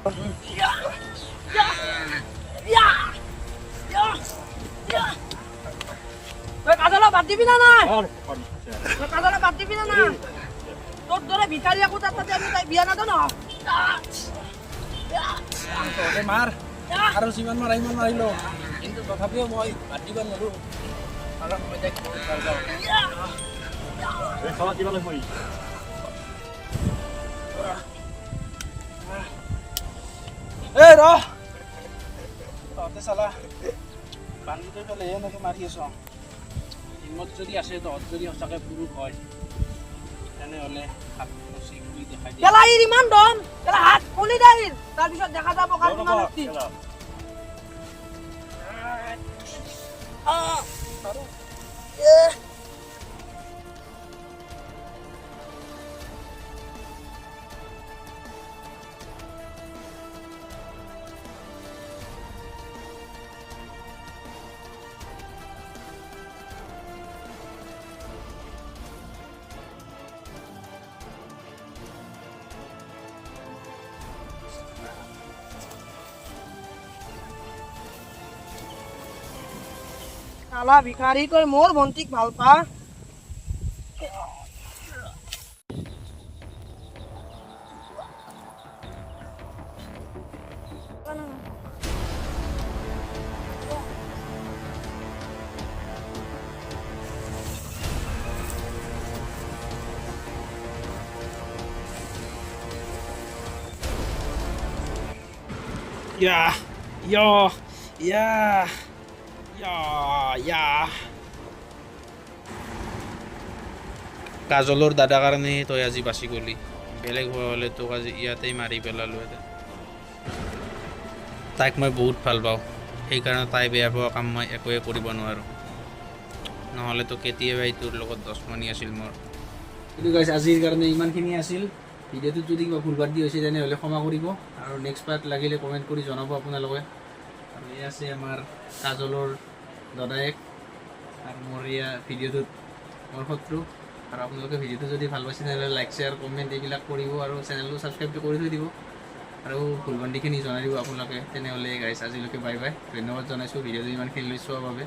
তই কাজলা বাদ দিবি না নাই? তই কাজলা বাদ দিবি না নাই? তোৰ দৰে ভিখাৰী একো তাতে আমি তাই বিয়া নাদো ন। তহঁতে মাৰ আৰু যিমান মাৰা সিমান মাৰিলো, কিন্তু তথাপিও মই বাদ দিব নোৱাৰোঁ, কাৰণ মই তাইক বহুত ভাল পাওঁ। এই ৰ, তহঁতে চালা বান্ধি থৈ পেলাই এনেকৈ মাৰি আছ। হিম্মত যদি আছে, তহঁত যদি সঁচাকৈ পুৰুষ হয়, তেনেহ'লে হাত মুচি খুলি দেখাই দিয়ে। কেলা ইৰ ইমান দম, কেলা হাত খুলি দে ইৰ, তাৰপিছত দেখা যাব কাৰ কিমান শক্তি। কালা ভিখাৰী, তই মোৰ ভণ্টিক ভাল পা? ইয়া ইয়া ইয়া ইয়া ইয়া। কাজলৰ দাদা কাৰণেহে তই আজি বাচি গ'লি, বেলেগ হোৱা হ'লে তোক আজি ইয়াতেই মাৰি পেলালোহেঁতেন। তাইক মই বহুত ভাল পাওঁ, সেইকাৰণে তাই বেয়া পোৱা কাম মই একোৱে কৰিব নোৱাৰোঁ। নহ'লেতো কেতিয়াবাই তোৰ লগত দশমনি আছিল মোৰ। কিন্তু গাইজ, আজিৰ কাৰণে ইমানখিনি আছিল। ভিডিঅ'টোত যদি কিবা ভুল ভ্ৰান্তি হৈছে তেনেহ'লে ক্ষমা কৰিব, আৰু নেক্সট পাৰ্ট লাগিলে কমেণ্ট কৰি জনাব আপোনালোকে। আৰু এয়া আছে আমাৰ কাজলৰ দাদায়েক আৰু মোৰ এয়া ভিডিঅ'টোত মোৰ শত্ৰু। আৰু আপোনালোকে ভিডিঅ'টো যদি ভাল পাইছে তেনেহ'লে লাইক, শ্বেয়াৰ, কমেণ্ট এইবিলাক কৰিব, আৰু চেনেলটো ছাবস্ক্ৰাইবটো কৰি থৈ দিব, আৰু ভুল ভ্ৰান্তিখিনি জনাই দিব আপোনালোকে। তেনেহ'লে গাইজ, আজিলৈকে বাই বাই, ধন্যবাদ জনাইছোঁ ভিডিঅ'টো ইমানখিনি লৈ চোৱাৰ বাবে।